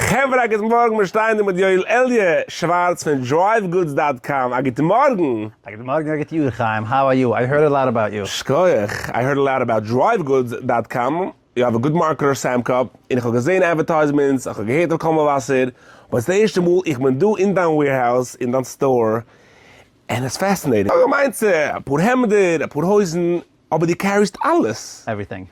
חברה א גוט מארגן מיר שטייען דא מיט יואל אלי' שווארץ פון DriveGoods dot com א גוט מארגן. א גוט מארגן א גוט יאר חיים how are you I heard a lot about you. שכוח, I heard a lot about DriveGoods dot com, you have a good marketer סעם קאפ, און איך האב געזען advertisements, איך האב געהערט אויף קול מבשר, but ס'איז די ערשטע מאל איך בין דא אין דיין warehouse אין דיין store, and it's fascinating. איך האב געמיינט ס'איז אפאר העמדער, אפאר הויזן, אבער דו carry סט אלעס. Everything.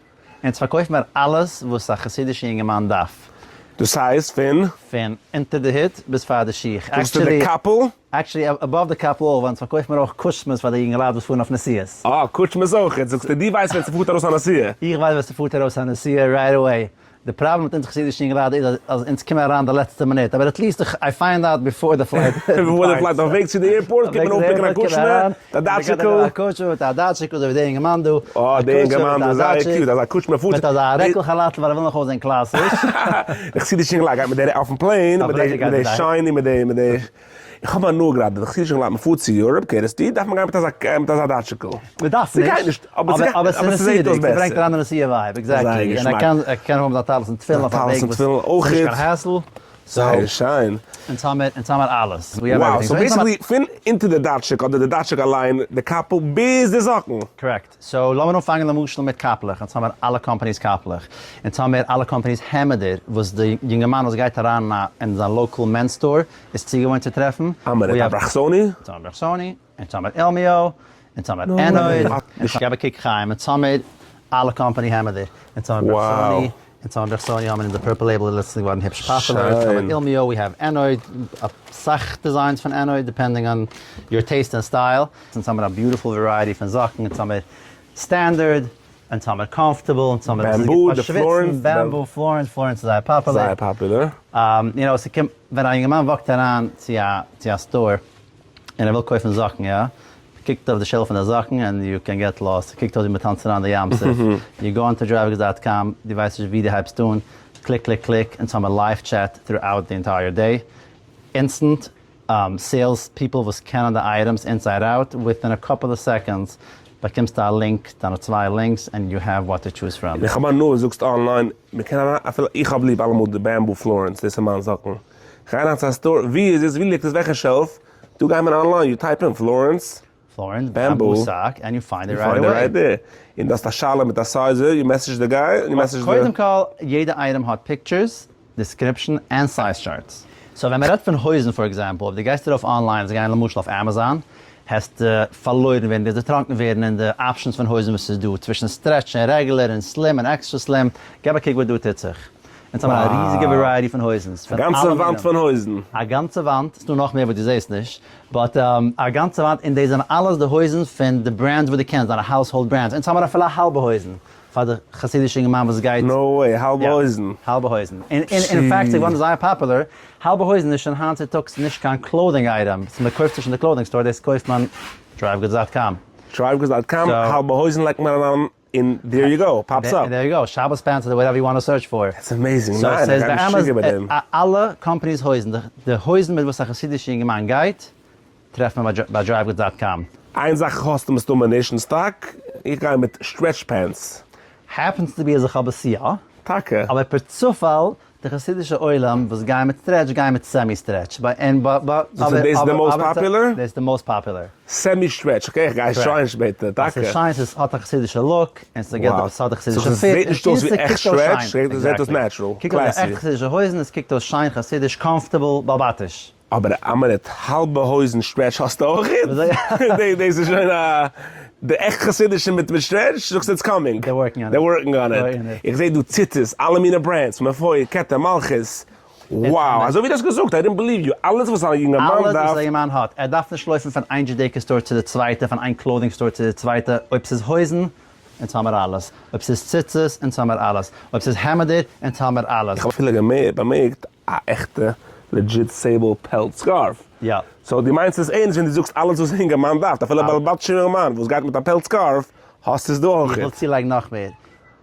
אונז פארקויפן מיר אלעס וואס א חסידישע יונגערמאן דארף. דאס הייסט פון? פון אונטער די הוט ביז פאר די שיך. זאגסטו די קאפל? Actually above די קאפל אויך, ווייל אונז פארקויפן מיר אויך קוטשמעס פאר די יונגעלייט וואס פארן אויף נסיעות. אה, קוטשמעס אויך. זאגסטו דו ווייסט ווען ס'פארט ארויס א נסיעה? איך ווייס ווען ס'פארט ארויס א נסיעה right away. די פראבלעם מיט אונז חסידישע אינגעלייט איז אז אונז קומען אריין די לעצטע מינוט, אבער at least I find out before the flight. Before the flight, אויף וועג צו די airport קומט מען אויפ pick ן א קוטשמע, א דאטשיקל. א קוטשמע מיט א דאטשיקל, אזוי ווי די אינגערמאן דא. אה, די אינגערמאן דא איז זייער cute, אזא קוטשמע פארט. מיט אזא רעקל כאלאטל ווייל ער וויל נאך אויסזען קלאסיש. די חסידישע אינגעלייט גייט מיט די אויפן plane, מיט די shiny, מיט די מיט די. איך האב הנאה גראדע, די חסידישע אינגעלייט מען פארט צו Europe, קערעסטיר, דארף מען גיין מיט אזא מיט אזא דאטשיקל. מען דארף נישט, אבער ס'איז נסיעה'דיג, ס'ברענגט אריין די נסיעה vibe, exactly, און ער קען ער קען האבן זיין טלית און תפילין אויף א וועג וואס איז נישט קיין hassle, זייער שיין. אונז האמיר אונז האמיר אלעס, we have עווריטינג. Wow, so basically פון אונטער די דאטשיק אדער די דאטשיק אליין, די קאפל ביז די זאקן. Correct. So לאמיר אנפאנגען למשל מיט קאפלעך, אונז האמיר אלע companies קאפלעך, אונז האמיר אלע companies העמעדער וואס די יונגערמאן וואס גייט אריין אין זיין local men's store איז צוגעוואוינט צו טרעפן. האמיר מיט אברחסוני? אונז האמיר אברחסוני, אונז האמיר אילמיו, אונז האמיר ענוד, געב א קוק חיים, אונז האמיר אלע קאמפאני העמעדער, אונז האמיר ברחסוני, אונז האמיר ברחסוני האמיר אונזער purple label איז לעצטנס געווארן היפש פאפולער, אונז האמיר אילמיו, we have ענוד, אסאך designs פון ענוד depending on your taste and style. אונז האמיר א beautiful variety פון זאקן, אונז האמיר standard, אונז האמיר comfortable, אונז האמיר וואס איז גוט פאר שוויצן, Bamboo, Florence, Florence איז זייער פאפולער. זייער פאפולער. You know, ס'קומט, ווען א יונגערמאן walk ט אריין צו א צו א store און ער וויל קויפן זאקן, יא, קוקט אויף די shelf פון די זאקן and you can get lost, ס'קוקט אויס ווי מ'טאנצט אריין די ים סוף, you go onto DriveGoods dot com, דו ווייסט נישט ווי דו הייבסט אן, click click click, אונז האמיר live chat throughout the entire day, instant. Sales people וואס קענען די items inside out, within a couple of seconds באקומסטו א link, דיינע צוויי links, and you have what to choose from. איך האב הנאה זאגסט online, מען קען אריין אפילו איך האב ליב אלעמאל די Bamboo Florence דאס איז מיין זאקן, איך גיי אריין צו א store ווי איז עס ווי ליגט עס וועלכע shelf, דא גייט מען online you type in Florence Florence bamboo sock and you find it right away. און דו האסט א שאלה מיט א size you message די guy און you message די. קודם כל יעדע item האט pictures, description and size charts. So ווען מ'רעדט פון הויזן for example אויב דו גייסט ארויף online זיי גייען למשל אויף Amazon העסטו פארלוירן ווערן, וועסט דערטראנקן ווערן אין די options פון הויזן וואס איז דא צווישן stretch און regular און slim און extra slim, געב א קוק וואס דא טוט זיך. אונז האבן א ריזיגע variety פון הויזנס. א גאנצע וואנט פון הויזן. א גאנצע וואנט, ס'דא נאך מער וואס דו זעסט נישט, but א גאנצע וואנט און דאס זענען אלעס די הויזן פון די brands וואס דו קענסט, דיינע household brands, אונז האבן אפילו האלבע הויזן פאר די חסידישע אינגערמאן וואס גייט. No way, האלבע הויזן? האלבע הויזן, און אין fact ס'איז געווארן זייער פאפולער, האלבע הויזן איז שוין היינט צוטאגס נישט קיין clothing item, מען קויפט נישט אין די clothing store, דאס קויפט מען DriveGoods dot com. DriveGoods dot com, האלבע הויזן לייגט מען אריין און there you go, pops up. There you go, שבת pants אדער whatever you want to search for. That's amazing, ניין איך גיי משוגע ביי דעם. אלע companies הויזן, די הויזן מיט וואס א חסידישע יונגערמאן גייט, טרעפט מען ביי DriveGoods dot com. איין זאך האסטו מסתמא נישט אין סטאק, איך גיי מיט stretch pants. Happens to be אז איך האב עס יא. טאקע? אבער פער צופאל די חסידישע עולם וואס גייען מיט stretch גייען מיט semi stretch. דאס איז די most popular? דאס איז די most popular. Semi stretch, okay איך גיי שוין שפעטער, טאקע. ס'איז שיין, ס'האט א חסידישע look, און ס'האט א חסידישע fit. ס'זעט נישט אויס ווי עכט stretch, ס'זעט אויס natural, classy. עכט חסידישע הויזן, עס קוקט אויס שיין, חסידיש, comfortable, באלבאטיש. אבער א מינוט, האלבע הויזן stretch האסטו אויך? דאס איז שוין א, די עכט חסידישע מיט stretch, זאגסט it's coming. They're working on it. They're working on it. איך זעה דא ציצית, אלע מיני brands, מפואר, כתר, מלכות. Wow, אזוי ווי דו האסט געזאגט, I didn't believe you, אלעס וואס א יונגערמאן דארף. אלעס וואס א יונגערמאן האט, ער דארף נישט לויפן פון איין Judaica store צו די צווייטע, פון איין clothing store צו די צווייטע, אויב ס'איז הויזן, אונז האמער אלעס, אויב ס'איז ציצית, אונז האמער אלעס, אויב ס'איז העמעדער, אונז האמער אלעס. איך האב אפילו באמערקט א עכטע legit sable pelt scarf. יא. So דו מיינסט עס ערנסט ווען דו זאגסט אלעס וואס א אינגערמאן דארף, אפילו א בעל בתישע אינגערמאן וואס גייט מיט א pelt scarf, האסטו עס דא אויך. איך וויל צולייגן נאך מער.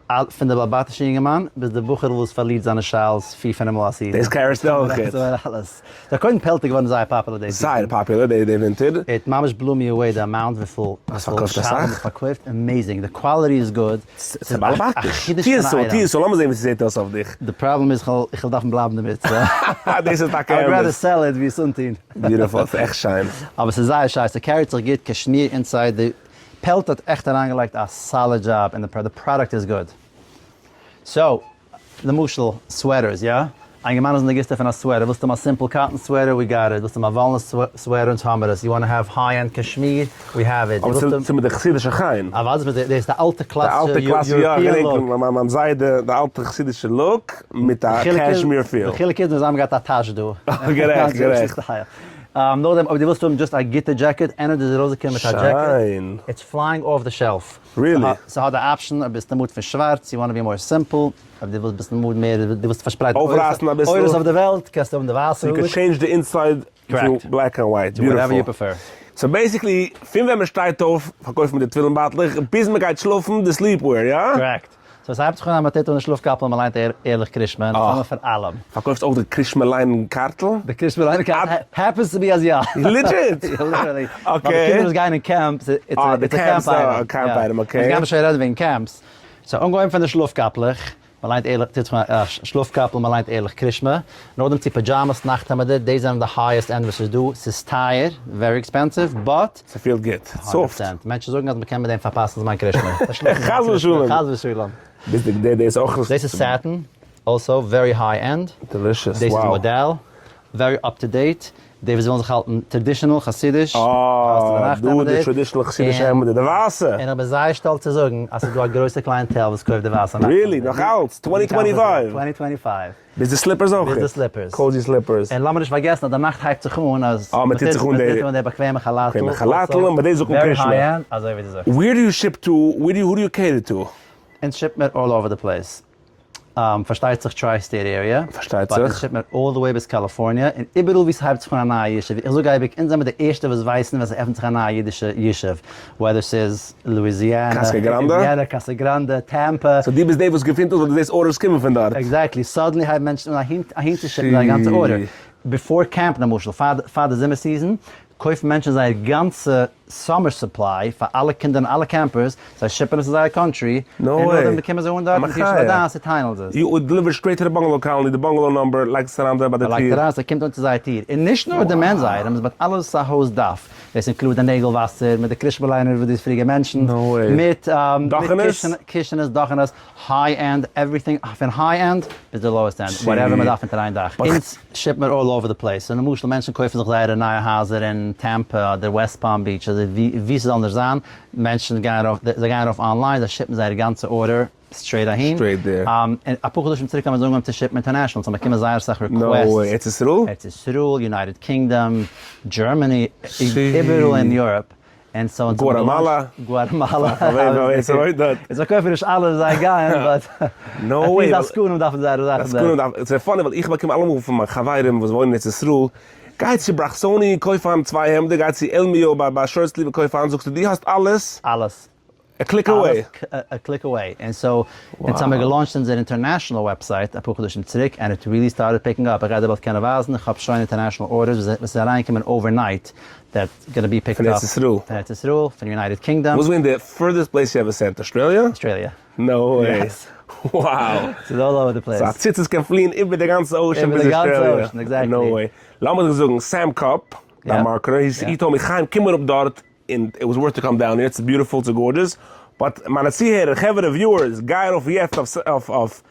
פון די באלבאטישע יונגערמאן ביז די בחור'ל וואס פארלירט זיינע שאלס פיר פינף מאל א season. דאס carry סטו אויכעט. אלעס. סאו קודם פעלט איז געווארן זייער popular די season. זייער popular די ווינטער. It ממש blew me away די amount וויפיל שאלן מען פארקויפט, amazing, די quality איז good. ס'איז באלעבאטיש. טוה עס אן, טוה עס אן, לאמיר זען ווי ס'זעט אויס אויף דיך. די פראבלעם איז כ'וועל דארפן בלייבן דערמיט. דאס איז טאקע אמת. I would rather sell it ווי עס אנטון. Beautiful, ס'איז עכט שיין. אבער ס'איז זייער שיין, ס' carry ט זיך גוט, cashmere inside, די פעלט האט עכט אריינגעלייגט א solid job אין די product איז good. So, למשל sweaters, יא? א אינגערמאן איז אין די גיסטע פון א sweater, ווילסט האבן א simple cotton sweater, we got it, ווילסט האבן א וואלנע sweater, אונז האמער עס, you wanna have high end cashmere, we have it. אבער ס'איז מיט די חסידישע חן. אוודאי מיט די, דאס איז די אלטע קלאסישע European look. די אלטע קלאסישע, יא, כ'געדענק מיין זיידע, די אלטע חסידישע look מיט א cashmere feel. די חילוק איז מיר האבן געהאט א טאש דא. גערעכט, גערעכט. נאכדעם אויב דו ווילסט האבן just א גוטע jacket, Energy איז ארויסגעקומען מיט א jacket. שיין. It's flying off the shelf. Really? ס'האט די option אויב ביסט אין mood פון שווארץ, you wanna be more simple, אויב דו ווילסט ביסט אין mood מער, דו ווילסט פארשפרייטן אויפרייסן אביסל. אורות אויף די וועלט, קענסטו האבן די ווייסע You הוט. can change די inside to black and white. To whatever you prefer. So basically, פון ווען מ'שטייט אויף פארקויפט מען די תפילין בייטלעך, ביז מ'גייט שלאפן די sleepwear, יא? Correct. So עס הייבט זיך אן אז מ'טוט אן די שלאף קאפל און מ'ליינט ערליך קרישמע, און דאס האמער פאר אלעם. פארקויפסט אויך די קרישמע ליינען קארטל? די קרישמע ליינען קארטל happens to be אז יא. Legit? Literally. Okay. ווייל די קינדער וואס גייען אין camp, it's a camp item. Camp item, okay. אונז גיימער שוין רעדן וועגן camps. So אנגעהויבן פון די שלאף קאפלעך, מ'ליינט ערליך, טוט זיך א שלאף קאפל, מ'ליינט ערליך קרישמע, נאכדעם צו pajamas, נאכט העמעדער, דאס זענען די highest end וואס איז דא, ס'איז טייער, very expensive, but. ס'פילט גוט. Soft. 100%. מענטשן זאגן אז מ'קען מיט דעם פארפאסן זמן קרישמע. חס ושלום. חס ושלום. ביסט די דאס אויך. דאס איז satin, also very high end. Delicious, דאס איז modal, very up to date. די וואס ווילן זיך האלטן traditional, חסידיש. אה, דא די traditional חסידישע העמעדער, די ווייסע. און איך בין זייער שטאלץ צו זאגן אז ס'איז דא א גרויסע clientele וואס קויפט די ווייסע נאכט. Really? נאך אלץ? 2025? 2025. ביז די slippers אויך? ביז די slippers. Cozy slippers. און לאמיר נישט פארגעסן אז די נאכט הייבט זיך אן אז אה, מ'טוט זיך אן די. מ'טוט אן די באקוועמע כאלאטל. באקוועמע כאלאטל און ביי די זאגט מען קרישמע. Very high end, אזוי ווי דו זאגסט. Where do you ship to? Where do you, who do you cater to? אונז ship מיר all over the place. פארשטייט זיך tri-state area. פארשטייט זיך. But אונז ship מיר all the way ביז קאליפארניע, און איבעראל וואו ס'הייבט זיך אן א נייע ישוב. איך זאג אייביג, אונז זעמיר די ערשטע וואס ווייסן ווען ס'עפנט זיך א נייע אידישע ישוב. Whether ס'איז לואיזיאנע, קאסא גראנדע, אינדיאנע, קאסא גראנדע, טעמפא. So דו ביסט דער וואס געפינט אויס ווייל דו זעסט orders קומען פון דארט. Exactly, suddenly הייבן מענטשן אן אהין צו ship ן זייער גאנצע order. Before camp למשל, פאר די זומער season, קויפן מענטשן זייער גאנצע summer supply פאר אלע קינדער און אלע campers, זיי ship ן עס אין זייער country, און נאכדעם באקומען זיי אן דארט און טישן ביי דאס און טיילן זיי עס. You would deliver straight to the bungalow colony, די bungalow number, לייגסט עס אריין דארט ביי די טיר. מ'לייגט אריין, ס'קומט אן צו זייער טיר. און נישט נאר די men's items, but אלעס וואס א הויז דארף. דאס include די נעגל וואסער, מיט די קרישמע ליינער וואס דו האסט פריער גע mention ט, מיט קישענעס, דאכענעס, high end, everything, פון high end ביז די lowest end, whatever מען דארף אונטער איין דאך. אונז ship מיר all over the place, און למשל מענטשן קויפן זיך זייערע נייע הייזער אין טעמפע אדער וועסט פאלם ביטש אדער ווי ס'זאל נאר זיין, מענטשן גייען ארויף, זיי גייען ארויף online, זיי ship ן זייער גאנצע order straight אהין. Straight there. און אפאר חדשים צוריק האבן מיר אנגעהויבן צו ship ן international, ס'האבן באקומען זייער אסאך requests. No way, ארץ ישראל? ארץ ישראל, United Kingdom, Germany, איבעראל אין Europe. און so אונז האבן גואטעמאלא. גואטעמאלא. ווער ס'וואוינט דארט. אונז פארקויפן נישט אלע זיי גייען, but no way. At least עסקנים דארפן זייערע זאכן דארט. עסקנים דארפן, ס'איז funny ווייל איך באקום אלעמאל פון מיין חברים וואס וואוינען אין ארץ ישראל, גיי צו בראכסוני קויף איין צוויי העמדער, גיי צו עלמיו ביי shirt sleeve קויף איין, זאגסטו דו האסט אלעס? אלעס. A click away. A click away. און so, אונז האמיר גע launch ט אונזער international website אפאר חדשים צוריק, and it really started picking up. איך גיי דיר באלד קענען ווייזן, איך האב שוין international orders וואס איז אריינגעקומען overnight that gonna be picked פון אפ. ארץ ישראל. פון ארץ ישראל, פון United Kingdom. וואס איז געווען די furthest place you ever sent? אסטראליע? אסטראליע. No way. Yes. Wow. ס'איז all over the place. So א ציצית קען פליען איבער די גאנצע ocean ביז איבער די גאנצע אסטראליע. Ocean, exactly. No way. לאמיר דיך זאגן, סעם קאפ, דיין marketer, he told me, חיים קום אראפ דארט, און it was worth to come down here, it's beautiful, it's gorgeous, but מיינע צוהערער, חברה viewers, גיי ארויף יעצט אויף אויף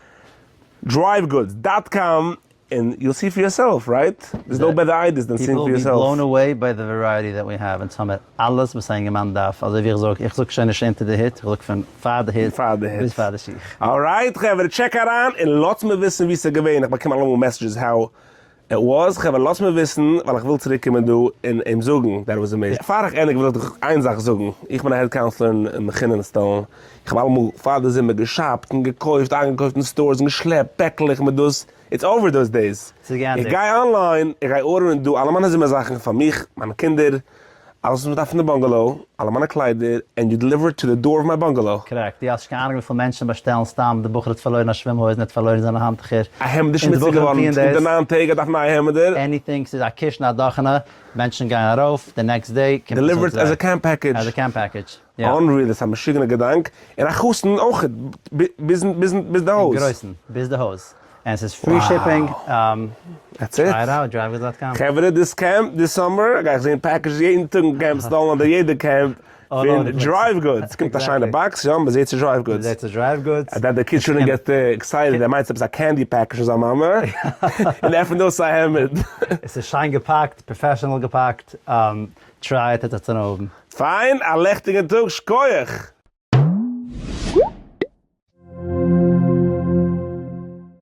drivegoods dot com און you'll see for yourself, right? There's no better ideas than seeing for yourself. People be blown away by the variety that we have, אונז האמיר אלעס וואס א אינגערמאן דארף, אזוי ווי איך זאג, איך זאג שוין נישט אונטער די הוט, איך זאג פון פאר די הוט ביז פאר די שיך. Alright חברה, check אריין און לאזט מיר וויסן ווי ס'איז געווען, איך באקום אלעמאל messages how it was, חברה לאזט מיר וויסן ווייל איך וויל צוריק קומען דא און אים זאגן that was amazing. פאר איך ענדיג וויל איך דיך איין זאך זאגן, איך בין א head counselor אין מכינה אין סטאלין, איך האב אלעמאל פאר די זומער גע shop ט און געקויפט, איינגעקויפט אין stores און געשלעפט פעקלעך מיט דאס, it's over those days. ס'איז געענדיגט. איך גיי online, איך גיי order ן דא אלע מיינע זומער זאכן פאר מיך, מיינע קינדער. אלעס וואס מ'דארף פון די bungalow, אלע מיינע קליידער, and you deliver it to the door of my bungalow. Correct, דו האסט נישט קיין אהנונג וויפיל מענטשן באשטעלן סתם, די בחור האט פארלוירן א שווים הויזן, ער האט פארלוירן זיינע האנטוכער, א העמד איז און די שמוציג בחורים געווארן, טוען אונטער דאס. ניין טעג ער דארף נייע העמעדער. Anything, ס'איז א קישן א דאכענע, מענטשן גייען ארויף, די next day קומט עס אן Delivered צו as זיי. a camp package. As a camp package, יא. Unreal, דאס איז א משוגענע געדאנק, און א חתן אויך, ביזן ביז די הויז. אין גרויסן, ביז די הויז. און ס'איז free shipping. That's it. Try it out, DriveGoods dot com. חברה, this camp, this summer, גיי איך זעהן packages יעדן טאג אין Camp Stone אדער יעדע camp פון Drive Goods. ס'קומט א שיינע box, יא, מ'זעהט ס'איז Drive Goods. מ'זעהט ס'איז Drive Goods. That the kid shouldn't get excited, ער מיינט ס'איז עפעס א candy package פון זיין מאמע, און עפענט אויס א העמד. עס איז שיין געפאקט, professional געפאקט, try it, עט עטס הנאה האבן. פיין, א לעכטיגן טאג, שקויעך!